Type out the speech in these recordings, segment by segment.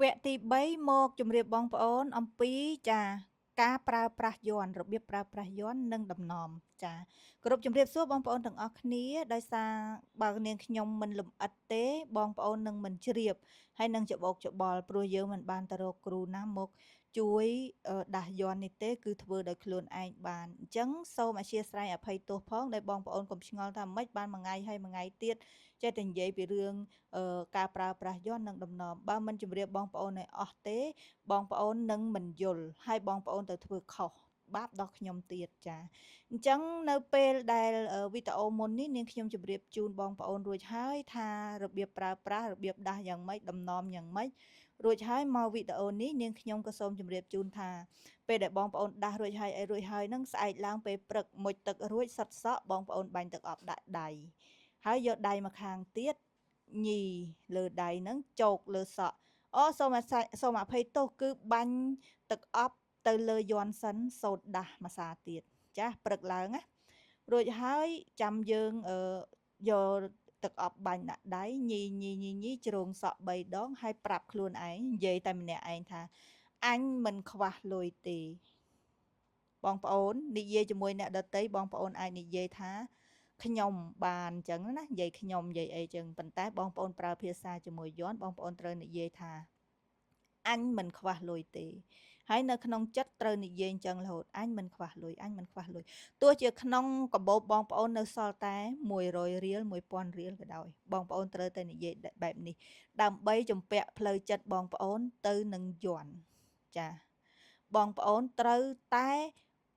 វគ្គទី3មកជម្រាបបងប្អូនអំពីចាការប្រើប្រាស់យ័ន្តរបៀបប្រើប្រាស់យ័ន្តនិងតំណមចាគោរពជម្រាបសួរបងប្អូនទាំងអស់គ្នាដោយសារបើនាងខ្ញុំមិនលំអិតទេបងប្អូននឹងមិនជ្រាបហើយនឹងច្បោកច្បល់ព្រោះយើងមិនបានទៅរកគ្រូណាមកជួយដាស់យ័ន្តនេះទេគឺធ្វើដោយខ្លួនឯងបានអញ្ចឹងសូមអធ្យាស្រ័យអភ័យទោសផងដែលបងប្អូនកុំឆ្ងល់ថាម៉េចបានមួយថ្ងៃហើយមួយថ្ងៃទៀតចេះតែនិយាយពីរឿងការប្រើប្រាស់យ័ន្តនិងតំណមបើមិនជម្រាបបងប្អូនឲ្យអស់ទេបងប្អូននឹងមិនយល់ហើយបងប្អូនទៅធ្វើខុសបាបដល់ខ្ញុំទៀតចាអញ្ចឹងនៅពេលដែលវីដេអូមុននេះនាងខ្ញុំជម្រាបជូនបងប្អូនរួចហើយថារបៀបប្រើប្រាស់របៀបដាស់យ៉ាងម៉េចតំណមយ៉ាងម៉េចរួចហើយមកវីដេអូនេះនាងខ្ញុំក៏សូមជម្រាបជូនថាពេលដែលបងប្អូនដាស់រួចហើយអីរួចហើយនឹងស្អែកឡើងពេលព្រឹកមុជទឹករួចសិតសក់បងប្អូនបាញ់ទឹកអប់ដាក់ដៃហើយយកដៃមកខាងទៀតញីលើដៃហ្នឹងចោកលើសក់អូសូមសូមអភ័យទោសគឺបាញ់ទឹកអប់ទៅលើយ័ន្តសិនសូត្រដាស់មួយសាទៀតចាព្រឹកឡើងណារួចហើយចាំយើងអឺយកទឹកអប់បាញ់ដាក់ដៃញីញីញីញីជ្រងសក់3ដងហើយប្រាប់ខ្លួនឯងនិយាយតែម្នាក់ឯងថាអញមិនខ្វះលុយទេបងប្អូននិយាយជាមួយអ្នកដតីបងប្អូនអាចនិយាយថាខ្ញុំបានអញ្ចឹងណានិយាយខ្ញុំនិយាយអីចឹងប៉ុន្តែបងប្អូនប្រើភាសាជាមួយយ័ន្តបងប្អូនត្រូវនិយាយថាអញមិនខ្វះលុយទេហើយនៅក្នុងចិត្តត្រូវនិយាយអញ្ចឹងរហូតអញមិនខ្វះលុយអញមិនខ្វះលុយទោះជាក្នុងកាបូបបងប្អូននៅសល់តែ100រៀល1000រៀលក៏ដោយបងប្អូនត្រូវតែនិយាយបែបនេះដើម្បីជំពាក់ផ្លូវចិត្តបងប្អូនទៅនឹងយ័ន្តចាបងប្អូនត្រូវតែ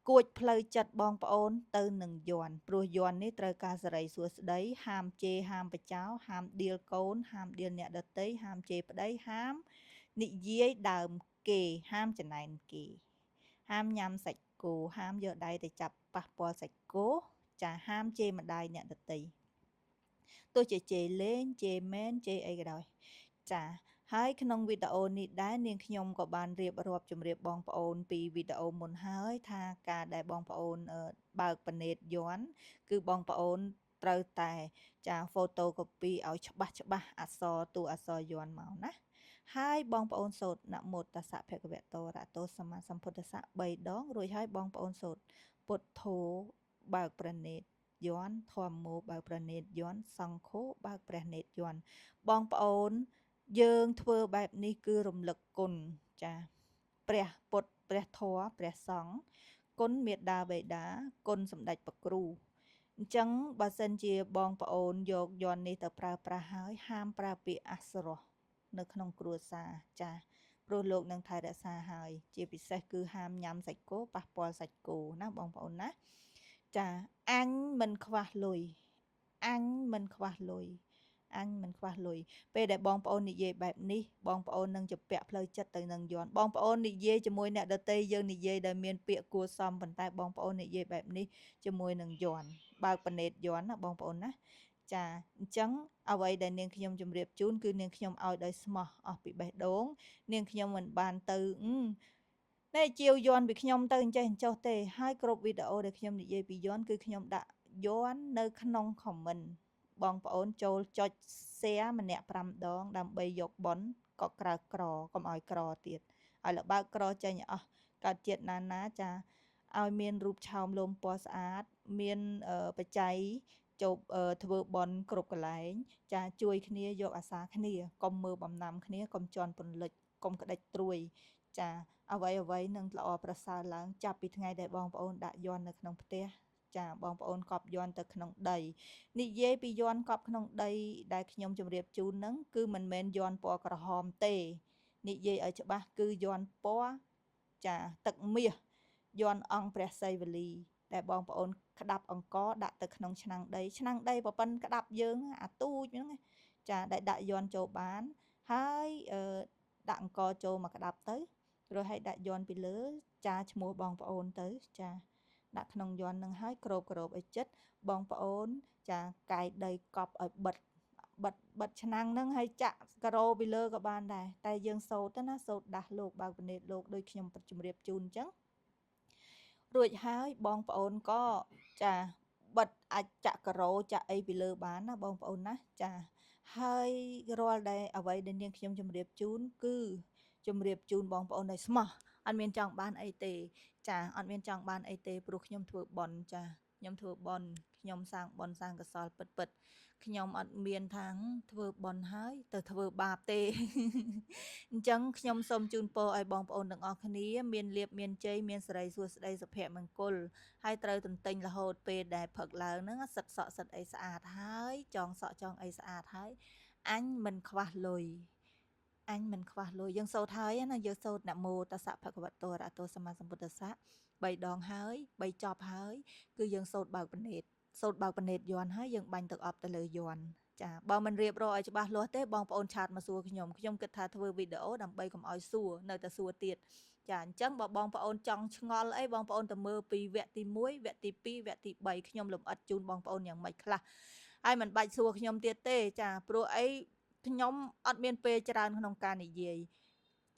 គួចផ្លូវចិត្តបងប្អូនទៅនឹងយ័ន្តព្រោះយ័ន្តនេះត្រូវការសេរីសួស្តីហាមជេរហាមបចោហាមដៀលកូនហាមដៀលអ្នកដតីហាមជេរប្តីហាមនិយាយដើមគេហាមចំណែនគេហាមញ៉ាំសាច់គោហាមយកដៃទៅចាប់ប៉ះពាល់សាច់គោចាហាមជេរម្ដាយអ្នកដតីទោះជាជេរលេងជេរមែនជេរអីក៏ដោយចាហើយក្នុងវីដេអូនេះដែរនាងខ្ញុំក៏បានរៀបរាប់ជម្រាបបងប្អូនពីវីដេអូមុនហើយថាការដែលបងប្អូនបើកពណេតយ័ន្តគឺបងប្អូនត្រូវតែចា photocopy ឲ្យច្បាស់ច្បាស់អក្សរតួអក្សរយ័ន្តមកណាហើយបងប្អូនសូត្រនមោតស្សៈភគវតោរតោសម្មាសម្ពុទ្ធស្សៈ3ដងរួចហើយបងប្អូនសូត្រពុទ្ធោបើកព្រះនេត្រយ័ន្តធម្មោបើកព្រះនេត្រយ័ន្តសង្ឃោបើកព្រះនេត្រយ័ន្តបងប្អូនយើងធ្វើបែបនេះគឺរំលឹកគុណចាព្រះពុទ្ធព្រះធម៌ព្រះសង្ឃគុណមេដាបេដាគុណសម្ដេចព្រះគ្រូអញ្ចឹងបើសិនជាបងប្អូនយកយ័ន្តនេះទៅប្រើប្រាស់ហើយហាមប្រើពាក្យអសុរោះនៅក្នុងគ្រួសារចាព្រោះលោកនឹងថែរក្សាហើយជាពិសេសគឺហាមញ៉ាំសាច់គោប៉ះពាល់សាច់គោណាបងប្អូនណាចាអញមិនខ្វះលុយអញមិនខ្វះលុយអញមិនខ្វះលុយពេលដែលបងប្អូននិយាយបែបនេះបងប្អូននឹងជពាក់ផ្លូវចិត្តទៅនឹងយ័ន្តបងប្អូននិយាយជាមួយអ្នកដទៃយើងនិយាយដែលមានពាក្យគួរសមប៉ុន្តែបងប្អូននិយាយបែបនេះជាមួយនឹងយ័ន្តបើកពណេតយ័ន្តណាបងប្អូនណាចាអញ្ចឹងអ្វីដែលនាងខ្ញុំជម្រាបជូនគឺនាងខ្ញុំឲ្យដោយស្មោះអស់ពីបេះដូងនាងខ្ញុំមិនបានទៅនេះជាវយ័ន្តពីខ្ញុំទៅអញ្ចេះអញ្ចោះទេហើយគ្រប់វីដេអូដែលខ្ញុំនិយាយពីយ័ន្តគឺខ្ញុំដាក់យ័ន្តនៅក្នុង comment បងប្អូនចូលចុច share ម្នាក់5ដងដើម្បីយកប៉ុនក៏ក្រៅក្រកុំឲ្យក្រទៀតឲ្យលបើកក្រចេញអស់កើតជាតិណាណាចាឲ្យមានរូបឆោមលោមពណ៌ស្អាតមានបច្ច័យចូលធ្វើបន់គ្រប់កន្លែងចាជួយគ្នាយកអាសាគ្នាកុំមើលបំណាំគ្នាកុំជន់ពន្លិចកុំក្តិចត្រួយចាអ្វីអ្វីនឹងល្អប្រសើរឡើងចាប់ពីថ្ងៃដែលបងប្អូនដាក់យ័ន្តនៅក្នុងផ្ទះចាបងប្អូនកប់យ័ន្តទៅក្នុងដីនិយាយពីយ័ន្តកប់ក្នុងដីដែលខ្ញុំជម្រាបជូននឹងគឺមិនមែនយ័ន្តពណ៌ក្រហមទេនិយាយឲ្យច្បាស់គឺយ័ន្តពណ៌ចាទឹកមាសយ័ន្តអង្គព្រះសីវលីដែលបងប្អូនក្តាប់អង្គដាក់ទៅក្នុងឆ្នាំងដីឆ្នាំងដីប្រប៉ិនក្តាប់យើងអាទូចហ្នឹងចាដែលដាក់យ័ន្តចូលបានហើយដាក់អង្គចូលមកក្តាប់ទៅរួចហើយដាក់យ័ន្តពីលើចាឈ្មោះបងប្អូនទៅចាដាក់ក្នុងយ័ន្តនឹងហើយក្របក្របឲ្យចិត្តបងប្អូនចាកាយដីកប់ឲ្យបិទបិទបិទឆ្នាំងហ្នឹងហើយចាក់ការ៉ូពីលើក៏បានដែរតែយើងសូត្រទៅណាសូត្រដាស់លោកបើកពណេតលោកដូចខ្ញុំជម្រាបជូនអញ្ចឹងរួចហើយបងប្អូនក៏ចាបិទអាចចាក់ការ៉ូចាក់អីពីលើបានណាបងប្អូនណាចា ហើយរាល់ដែលអ្វីដែលនាងខ្ញុំជម្រាបជូនគឺជម្រាបជូនបងប្អូនដោយស្មោះអត់មានចង់បានអីទេចាអត់មានចង់បានអីទេព្រោះខ្ញុំធ្វើបន់ចាខ្ញុំធ្វើបន់ខ្ញុំសាងបន់សាងកុសលពិតពិតខ្ញុំអត់មានថាងធ្វើបន់ហើយទៅធ្វើបាបទេអញ្ចឹងខ្ញុំសូមជូនពរឲ្យបងប្អូនទាំងអស់គ្នាមានលៀបមានជ័យមានសិរីសួស្តីសុភមង្គលហើយត្រូវទន្ទិញរហូតពេលដែលផឹកឡើងហ្នឹងសិតសក់សិតអីស្អាតហើយចងសក់ចងអីស្អាតហើយអញមិនខ្វះលុយអញមិនខ្វះលុយយើងសូត្រហើយណាយើងសូត្រនមោតស្សៈភគវតោអរហតោសម្មាសម្ពុទ្ធស្សៈ3ដងហើយ3ចប់ហើយគឺយើងសូត្របើកពណេតសូត្របើកពណេតយ័ន្តហើយយើងបាញ់ទឹកអប់ទៅលើយ័ន្តចាបើមិនរៀបរាប់ឲ្យច្បាស់លាស់ទេបងប្អូនឆាតមកសួរខ្ញុំខ្ញុំគិតថាធ្វើវីដេអូដើម្បីកុំឲ្យសួរនៅតែសួរទៀតចាអញ្ចឹងបើបងប្អូនចង់ឆ្ងល់អីបងប្អូនទៅមើលពីវគ្គទី1វគ្គទី2វគ្គទី3ខ្ញុំលម្អិតជូនបងប្អូនយ៉ាងម៉េចខ្លះហើយមិនបាច់សួរខ្ញុំទៀតទេចាព្រោះអីខ្ញុំអត់មានពេលច្រើនក្នុងការនិយាយ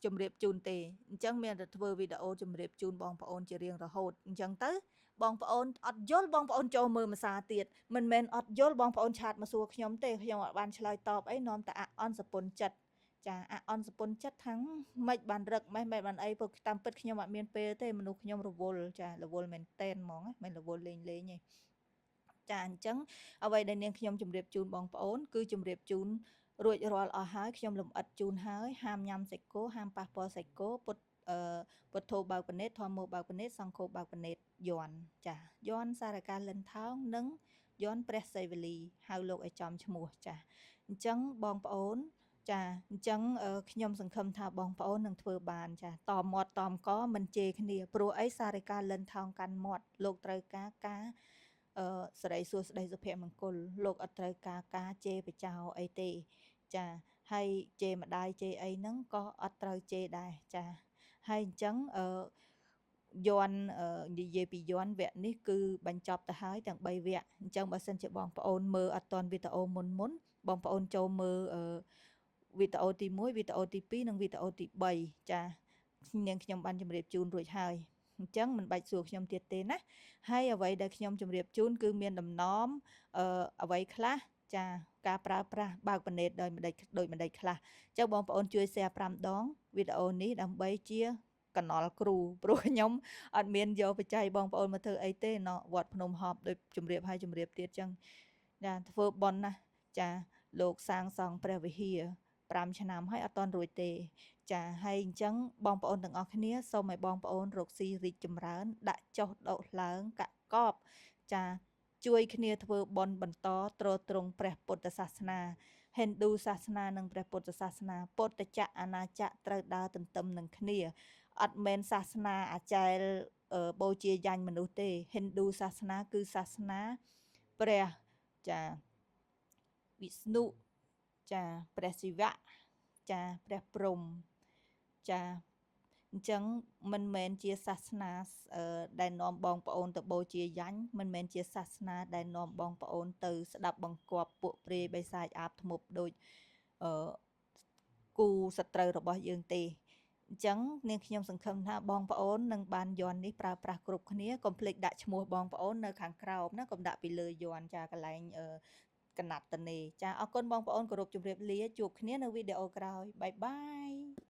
ជម្រាបជូនទេអញ្ចឹងមានតែធ្វើវីដេអូជម្រាបជូនបងប្អូនជារៀងរហូតអញ្ចឹងទៅបងប្អូនអត់យល់បងប្អូនចូលមើលភាសាទៀតមិនមែនអត់យល់បងប្អូនឆាតមកសួរខ្ញុំទេខ្ញុំអត់បានឆ្លើយតបអីនាំតែអអន់សពុនចិត្តចាអអន់សពុនចិត្តថាងមិនបានរឹកម៉េះមិនបានអីព្រោះតាមពិតខ្ញុំអត់មានពេលទេមនុស្សខ្ញុំរវល់ចារវល់មែនតែនហ្មងមិនរវល់លេងលេងទេចាអញ្ចឹងអ្វីដែលនាងខ្ញុំជម្រាបជូនបងប្អូនគឺជម្រាបជូនរួចរាល់អស់ហើយខ្ញុំលម្អិតជូនហើយហាមញ៉ាំសាច់គោហាមប៉ះពាល់សាច់គោពុទ្ធពុទ្ធោបើកពណេតធម្មោបើកពណេតសង្ឃោបើកពណេតយ័ន្តចាយ័ន្តសារកាលិនថោងនិងយ័ន្តព្រះសីវលីហៅលោកឲ្យចំឈ្មោះចាអញ្ចឹងបងប្អូនចាអញ្ចឹងខ្ញុំសង្ឃឹមថាបងប្អូននឹងធ្វើបានចាតមាត់តមកមិនជេរគ្នាព្រោះអីសារិកាលិនថោងកាន់មាត់លោកត្រូវការការសរីសួស្តីសុភមង្គលលោកអត់ត្រូវការការជេរបចោអីទេចាហើយជេរម្ដាយជេរអីហ្នឹងក៏អត់ត្រូវជេរដែរចាហើយអញ្ចឹងអឺយ័ន្តនិយាយពីយ័ន្តវគ្គនេះគឺបញ្ចប់ទៅហើយទាំង3វគ្គអញ្ចឹងបើសិនជាបងប្អូនមើលអត់ទាន់វីដេអូមុនមុនបងប្អូនចូលមើលវីដេអូទី1វីដេអូទី2និងវីដេអូទី3ចានាងខ្ញុំបានជម្រាបជូនរួចហើយអញ្ចឹងមិនបាច់សួរខ្ញុំទៀតទេណាហើយអ្វីដែលខ្ញុំជម្រាបជូនគឺមានដំណំអ្វីខ្លះចាការប្រើប្រាស់បើកបណេតដោយម្ដេចដូចម្ដេចខ្លះអញ្ចឹងបងប្អូនជួយ share 5ដងវីដេអូនេះដើម្បីជាកណលគ្រូព្រោះខ្ញុំអត់មានយកបច្ច័យបងប្អូនមកធ្វើអីទេណវត្តភ្នំហប់ដោយជម្រាបហើយជម្រាបទៀតចឹងចាធ្វើបន់ណាចាលោកសាងសង់ព្រះវិហារ5ឆ្នាំហើយអត់ទាន់រួចទេចាហើយអញ្ចឹងបងប្អូនទាំងអស់គ្នាសូមឲ្យបងប្អូនរកស៊ីរីកចម្រើនដាក់ចុះដកឡើងកាក់កបចាជួយគ្នាធ្វើបុណ្យបន្តទ្រទ្រង់ព្រះពុទ្ធសាសនាហិណ្ឌូសាសនានិងព្រះពុទ្ធសាសនាពុទ្ធចក្រអាណាចក្រត្រូវដើរទន្ទឹមនឹងគ្នាអត់មែនសាសនាអាចែលបូជាយញ្ញមនុស្សទេហិណ្ឌូសាសនាគឺសាសនាព្រះចាវិស្ណុចាព្រះសិវៈចាព្រះព្រហ្មចាអញ្ចឹងមិនមែនជាសាសនាដែលនាំបងប្អូនទៅបូជាយញ្ញមិនមែនជាសាសនាដែលនាំបងប្អូនទៅស្ដាប់បង្គាប់ពួកព្រាយបិសាចអាបធ្មប់ដូចអឺគូសត្រូវរបស់យើងទេអញ្ចឹងនាងខ្ញុំសង្ឃឹមថាបងប្អូននឹងបានយ័ន្តនេះប្រើប្រាស់គ្រប់គ្នាកុំភ្លេចដាក់ឈ្មោះបងប្អូននៅខាងក្រោមណាកុំដាក់ពីលើយ័ន្តចាកន្លែងកណាត់តនេចាអរគុណបងប្អូនគោរពជម្រាបលាជួបគ្នានៅវីដេអូក្រោយបាយបាយ។